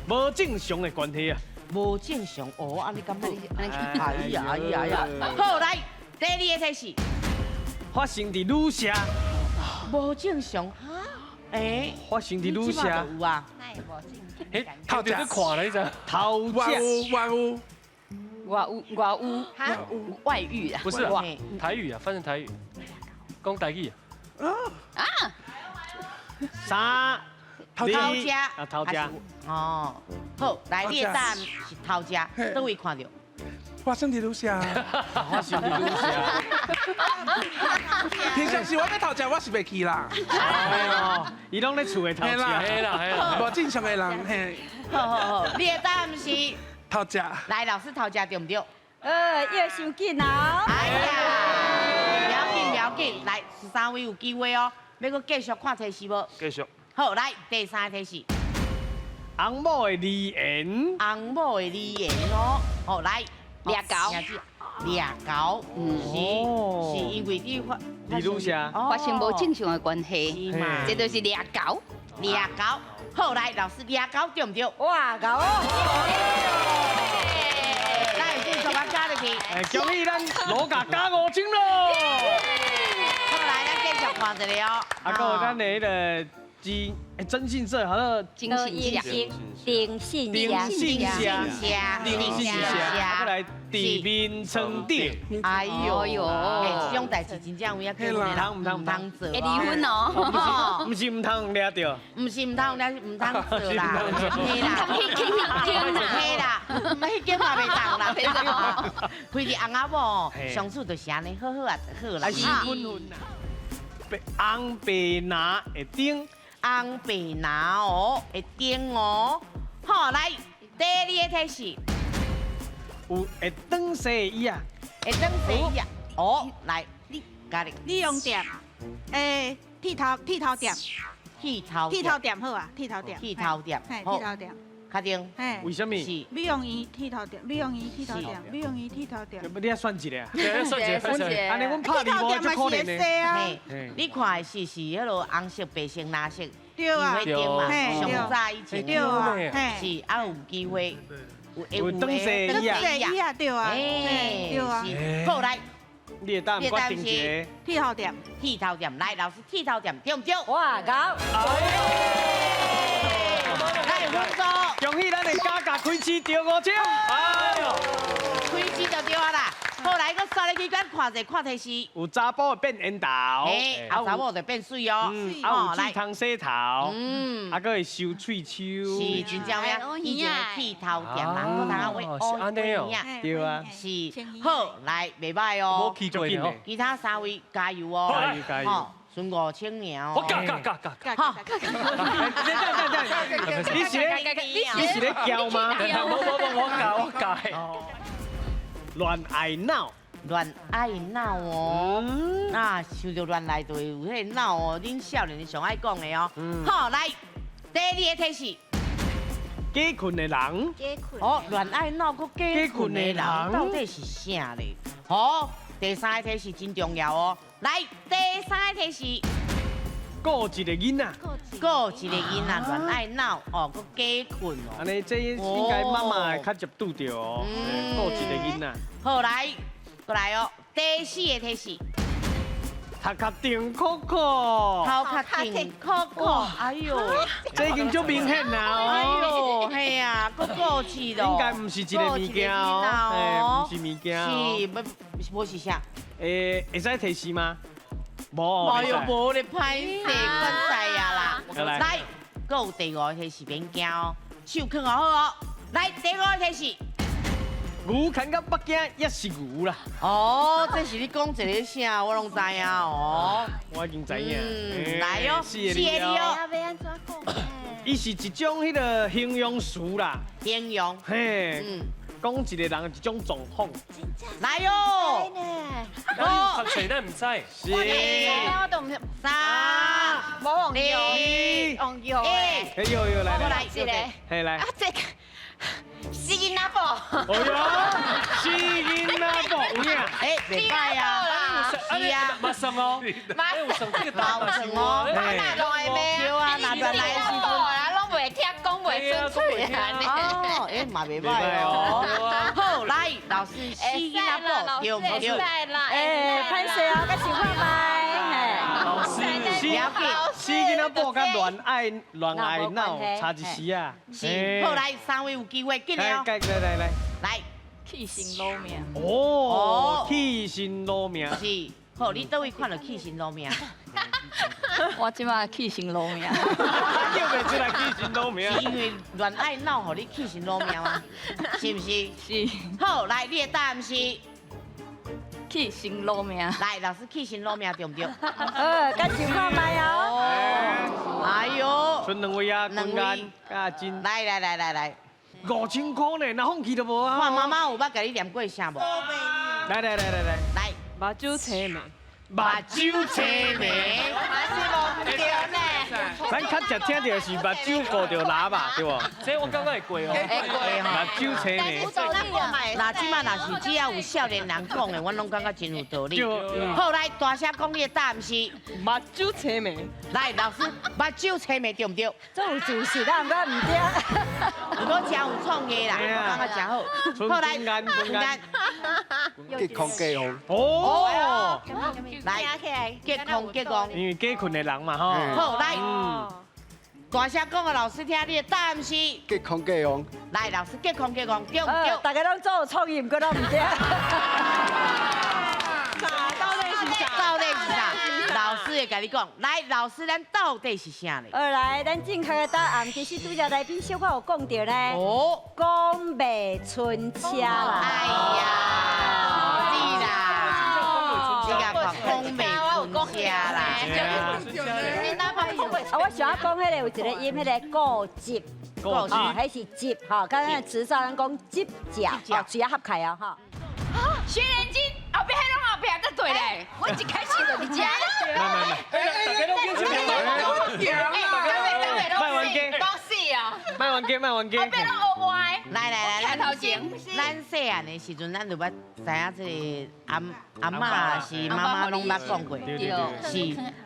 無正常的關係啊。無正常哦，按呢敢好？哎呀哎呀呀！好，來，第二個提示，發生佇女社，無正常哈？欸，發生佇女社有啊？欸，頭拄咧看咧，你知？頭外遇外遇，外遇外遇哈，外遇啊？不是啊，台語啊，翻成台語，講台語啊。三，偷食啊，偷食。哦，好，來，你的答案是偷食，佗位看著？發生佇女社，發生佇女社。平常時我欲偷食，我是袂去啦。伊攏咧厝內偷食。嘿啦嘿啦，無正常的人嘿。好好好，你的答案是偷食。來，老師偷食對毋對？伊會傷緊啊！哎呀，不要緊不要緊，來，13位有機會哦，欲閣繼續看提示無？繼續。好，來，第三個提示。翁某的離言。翁某的離言哦，好，來。掠猴，掠猴，是是因為你發佇女社發生無正常的關係，這就是掠猴，掠猴。好，來，老師掠猴對毋對？哇，猴哦！來，繼續把加入去。欸，恭喜咱羅家加5000咯！好，來，咱繼續看一下哦。啊，閣有咱的彼个徵信社，好像徵信社，徵信徵信社，徵信社，啊，閣來佇眠床頂。哎呦呦，欸，這種代誌真正有影叫毋通毋通毋通做，會離婚哦。毋是毋通掠著，毋是毋通掠，毋通做啦，嘿啦，彼間彼間啦，嘿啦，彼間嘛袂當啦，規日翁仔某相處就是按呢，好好啊，就好啦。是分分啦，紅白藍會頂。紅白藍哦，會頂哦，好，來，第二個提示，有會當洗椅啊，會當洗椅啊，哦，來，你家己，美容店，欸，剃頭剃頭店，剃頭剃頭店好啊，剃頭店，剃頭店，嘿，剃頭店，確定？為啥物？是美容院剃頭店，美容院剃頭店，美容院剃頭店。你愛選一个啊？選一个，選一個。按呢，阮拍字無足可憐的。嘿，你看的是是彼落紅色、白色、藍色，對啊，對嘛，上早以前對啊，是啊有機會，有當洗椅啊，對啊，對啊，好，來，你的答案決定一个。剃頭店，剃頭店，來，老師剃頭店對毋對？哇，猴！來，分數。恭喜咱的嘉嘉開市著5000。哎呦，開市就對啊啦。好，來，閣煞入去，咱看者看提示。有查埔會變緣投，啊，查某就變媠哦。啊，有水通洗頭，啊，閣會修喙鬚。是，真正影，以前的剃頭店人，閣通啊會是按呢哦。對啊。是，好，來，袂䆀哦。無去過哦。其他三位加油哦。加油加油。剩5000爾哦。我加加加加。好。等等等，你是咧叫嗎？無無無，我教我教。戀愛腦，戀愛腦哦，啊，想著戀愛就會有彼個腦哦，恁少年上愛講的哦。好，來，第二個提示，假睏的人，假睏，哦，戀愛腦閣假睏的人到底是啥咧？好，第三個提示真重要哦。來，第三個提示，顧一個囡仔，顧一個囡仔，戀愛腦哦，閣假睏哦。按呢，這應該媽媽會較捷拄著哦。顧一個囡仔。好，來，過來哦。第四個提示，頭殼頂扣扣，頭殼頂扣扣，哎呦，這已經足明顯啦。哎呦，嘿啊，閣顧起咯。應該毋是一個物件哦，毋是物件。是，無是啥？會使提示嗎？無，哎呦，無咧，歹勢，關知啊啦。來，閣有第五個提示免驚哦，手囥好哦。來，第五個提示，牛牽到北京也是牛啦。哦，這是你講一个啥，我攏知影哦。我已經知影。嗯，來哦，四个字哦。欲按怎講？伊是一種彼个形容詞啦。形容。嘿。嗯。講一個人一種狀況。來喲。哦，讀冊咱毋知。是。我都毋知。三、無黃油，黃油。哎呦呦，來來，一个。嘿來。啊，這個死囡仔某。哎呦，死囡仔某有影。哎，袂䆀啊。是啊。嘛算哦。嘛算，這個嘛算哦。我哪拢會罵？對啊，哪來的時陣。啊，攏袂聽講袂啊，纯粹啊，哦，哎，嘛袂歹哦。好，來，老師，死囡仔某對毋對？哎，歹勢哦，閣想看覓，老師，不要緊，死囡仔某佮戀愛腦差一絲啊。是。好，來，三位有機會，緊來了，來來來，來，去神攞命。哦，去神攞命。是。好，你佗位看著去神攞命？我這馬去神攞命。叫袂出來去神攞命。是因為戀愛腦，予你去神攞命嗎？是毋是？是。好，來，你的答案是？去神攞命。來，老師去神攞命對毋對？閣想看覓哦。哎喲，賰兩位啊，君安佮真。來來來來來， 5000箍呢，若放棄就無啊。看媽媽有捌共你念過啥無？來來來來來，來，目睭青眉，目睭青眉，嘛是無毋對呢。咱較常聽著是目睭顧著喇叭，對無？這我感覺會過哦。會過目睭青眉。嗱，這馬若是只要有少年人講的，阮攏感覺真有道理。好，來，大聲講你的答案是目睭青眉。來，老師，目睭青眉對毋對？這有知識，咱毋過毋對。毋過真有創意啦，我感覺真好。好，來，君安。結空結旺。哦。來，結空結旺。因為假睏的人嘛，吼。好，來。大聲講予老師聽，你的答案是結空結旺。來，老師結空結旺，對毋對？大家攏做有創意，毋過攏毋對。到底是啥？到底是啥？老師會共你講。來，老師，咱到底是啥咧？好，來，咱正確的答案其實拄才來賓小可有講著呢。哦。講袂伸車啦。哎呀，是啦。你共看講袂伸車啦。啊，我想欲講彼个有一个音，彼个固執，固執，彼是執吼，敢若執照咱講執照，哦，喙仔合開哦，吼。學人精，後壁彼攏後壁才對咧，我一開始就佇遮。慢慢慢，大家攏緊出來，賣冤家，都死啊！賣冤家，賣冤家。後壁攏學歪。來來來，頭前。咱細漢的時陣，咱就捌知影這个阿阿嬤是媽媽攏捌講過，是。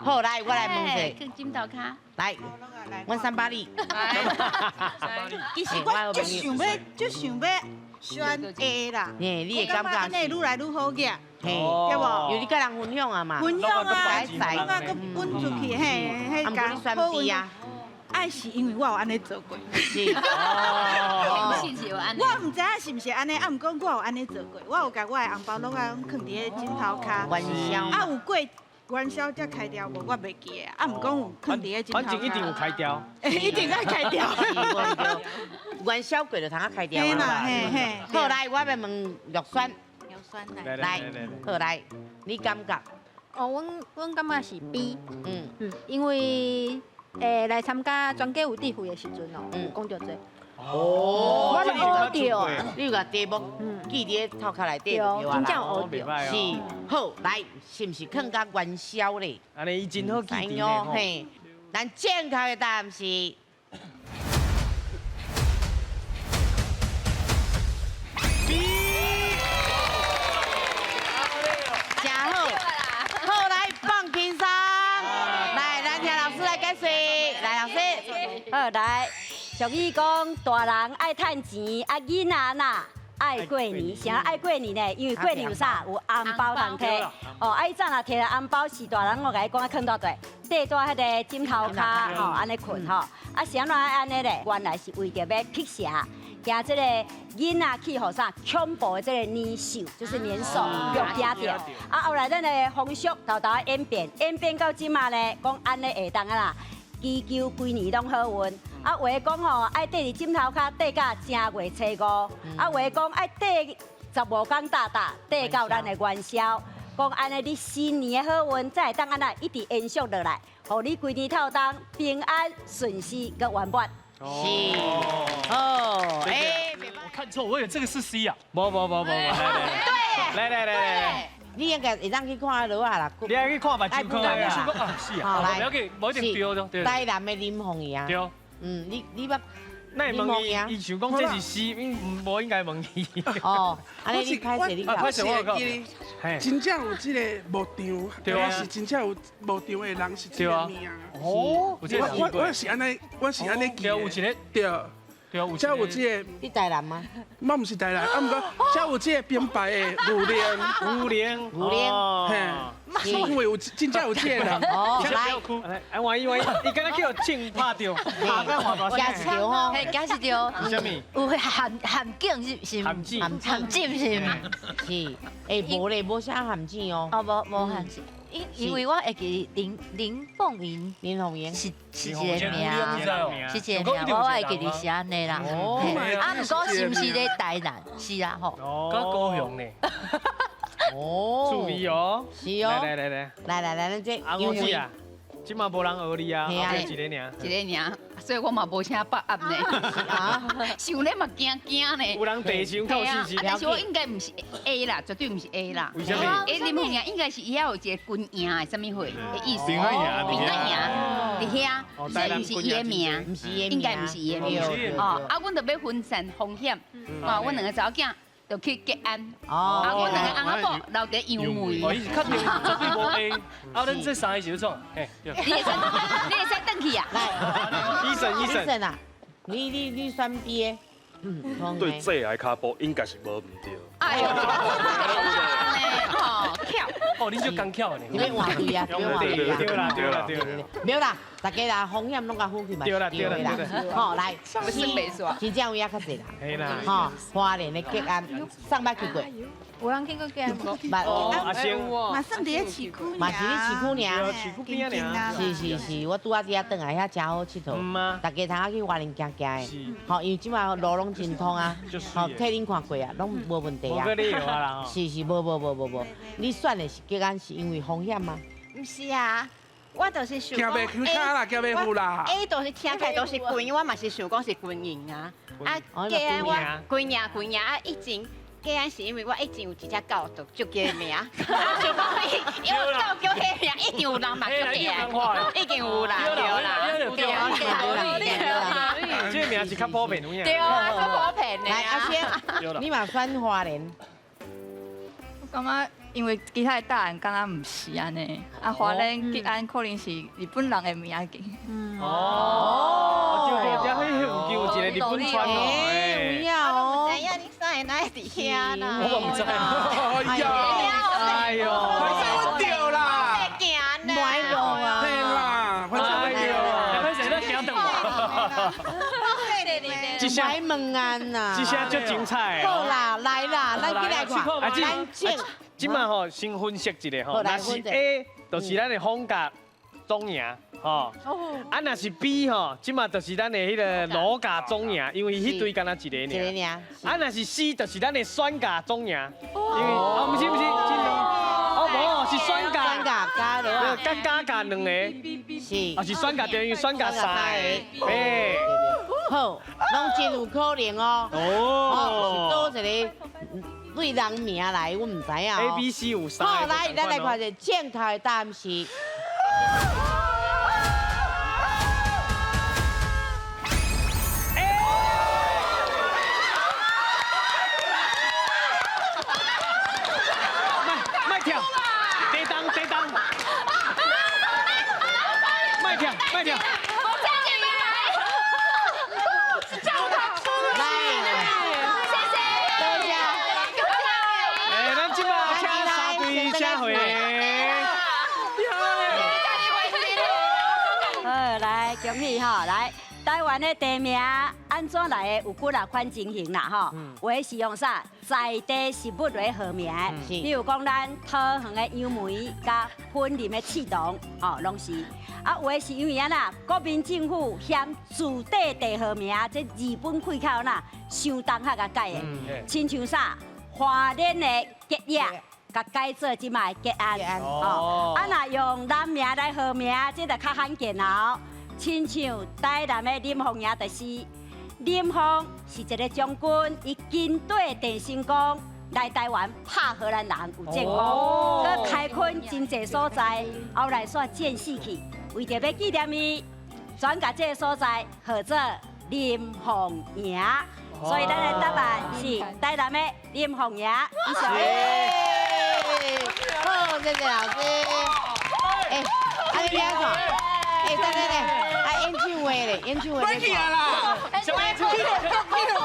好，來，我來問一下。枕頭跤。來，阮三巴你。其實我就想欲，就想欲選 A 啦。嘿，你會感覺按呢愈來愈好額，對無？因為你佮人分享啊嘛。分享啊，感覺閣分出去，嘿，嘿，啊，毋過你選 B 啊。愛是因為我有按呢做過。是。我毋知影是毋是按呢，啊，毋過我有按呢做過，我有共我的紅包攏愛囥囥佇咧枕頭跤。元宵。啊，有過元宵才開掉無？我袂記得。啊，毋過有囥佇咧枕頭跤。反正一定有開掉。一定愛開掉。元宵過就通仔開掉啊。嘿嘿。好，來，我欲問玉萱。玉萱來。來，好來，你感覺？哦，阮感覺是 B。嗯。因為來參加全家有智慧的時陣哦，有講著這。哦，我學著，你有共題目記佇咧頭殼內底就對啊真正學著。是，好，來，是毋是囥甲元宵咧？按呢伊真好記佇咧嘿，咱正確的答案是。B。真好，好來放輕鬆，來，咱聽老師來解釋，來老師。好來。俗語講，大人愛趁錢，啊囡仔呐愛過年。啥愛過年呢？因為過年有啥？有紅包通提。哦，啊，以前若提紅包是大人，我共你講，囥佗佗，綴佇彼个枕頭跤吼，按呢睏吼。啊，是按怎按呢咧？原來是為著欲辟邪，驚這个囡仔去予啥恐怖的這个年獸，就是年獸，予驚著。啊，後來咱的風俗沓沓演變，演變到這馬呢，講按呢會當啊啦，祈求規年攏好運。啊，有的講吼，愛綴佇枕頭跤綴到正月初五；啊，有的講愛綴15工搭搭，綴到咱的元宵。講按呢，你新年的好運才會當按呢一直延續落來，予你規年透冬平安順遂閣圓滿。是，哦，哎，我看錯，我以為這個是 C 啊。無無無無無，來來來來。你應該會當去看蚵仔啦。你愛去看目睭科的啊？是啊，不要緊，無一定對對。台南的林鳳儀啊。對。嗯，你捌？那會問伊，伊想講這是 C，無應該問伊。哦，按呢你歹勢你我是會記得，真正有這个牧場，對，是真正有牧場的人是這个名。哦，我是按呢，我是按呢記。對，有一个對。才有这个。你台南吗？嘛毋是台南，啊，毋过才有这个编排的牛奶，牛奶，牛奶，嘿，因为有真正有这个人。哦，来，哎，万一万一，你敢若去予枪拍著，拍甲偌大声？是著吼，嘿，假是著。啥物？有陷陷阱是是？陷阱，陷阱是？是，哎，无咧，无啥陷阱哦。哦，无无陷阱。因为我会记林林凤营，林凤营是一个名，是一个名，我会记得是按呢啦。啊，毋过是毋是咧台南？是啊，吼。哦，高雄呢？哦，注意哦，是哦，来来来来，来来来，咱这阿公子啊，这马无人学你啊，一个尔，一个尔，所以我嘛无啥把握呢。想咧嘛惊惊呢。有人地上透信息，但是我应该毋是 A 啦，绝对毋是 A 啦。为啥物？A 林凤营应该是伊遐有一个军营的啥物货的意思。平安营，平安营，伫遐，所以毋是伊的名，毋是伊的应该毋是伊的名。哦，啊，阮就欲分散风险，哦，阮两个查某囝。就去吉安，啊，阮两个翁仔某留伫杨梅。哦，伊是确定绝对无 A，啊，恁这三个是欲创？嘿，你会使，你会使转去啊？来，医生，医生啊，你选 B 的，对这个跤步应该是无毋对。哎呦，哦，巧，哦，你就刚巧呢。你欲换队啊？你欲换队啊？对啦对啦对啦，没有啦，大家啦，风险拢共分去嘛。对啦对啦对啦。好，来，真正有影较济啦。嘿啦。吼，花莲的吉安，上捌去过？有人去过吉安无？捌。阿星。嘛算伫咧市区嘛是咧市区尔。市区边仔尔。是是是，我拄仔伫遐转来，遐真好𨑨迌。大家通仔去花莲行行的。吼，因为这马路拢真通啊。吼，替恁看过啊，拢无问题啊。无理由啊。是是，无无无无无，你选的是吉安，是因为风险吗？毋是啊，我就是想惊袂去卡啦，惊袂赴啦。 A 就是听起来都是军，我嘛是想讲是军营啊。啊，吉安我军营军营啊，以前吉安是因为我以前有一只狗，就叫这个名。啊，想讲伊，因为狗叫彼个名，一定有人嘛叫吉安，已经有啦，对啦，对啦，对啦。这个名是较普遍有影。对啊，较普遍的。来，阿仙，你嘛选花莲。我感觉，因为其他的答案敢若毋是按呢，啊，花莲吉安可能是日本人的名字。哦，对对，遐有有一个日本村哦，哎，有影哦。我毋知影恁三个哪会伫遐啦。我嘛毋知。哎呀，哎呦，反正我对啦。行呢。买路啊。对啦，反正我对啦。歹势，咱行转嘛。这声问案呐，这声足精彩。好啦，来啦，咱进来看。咱正。这马吼先分析一下吼，若是 A，就是咱的风格总赢，吼。啊，若是 B 吼，这马就是咱的彼个罗家总赢，因为彼队敢若一个尔。一个尔。啊，若是 C，就是咱的选家总赢，因为哦，毋是毋是，哦无，是选家。选家加罗加加加两个。是。啊，是选家等于选家三个。哎。好，拢真有可能哦。哦。是佗一个对人名来，我毋知影哦。 A、B、C 有三个。好，来，咱来看一下正确的答案是。莫跳，低档低档。莫跳，莫跳。恭喜吼！来，台湾的地名按怎来的？有几若款情形啦吼。有的是用啥在地食物来号名，比如讲咱桃园的杨梅佮云林的刺桐，吼，拢是。啊，有的是因为按怎，国民政府嫌自地地号名，这日本开口呐，伤重较共改的。亲像啥，花莲的吉野。共改做这马的吉安，哦，啊，若用人名来号名，这就较罕见哦。亲像台南的林凤营，就是林凤是一个将军，伊军队郑成功来台湾拍荷兰人有战功，阁开垦真济所在，后来煞战死去。为著欲纪念伊，转共这个所在号做林凤营。所以咱的答案是台南的林凤营。以上。好，谢谢老师。哎，啊你欲按怎？哎，等等等，啊演唱会咧，演唱会。关起来啦！什麼？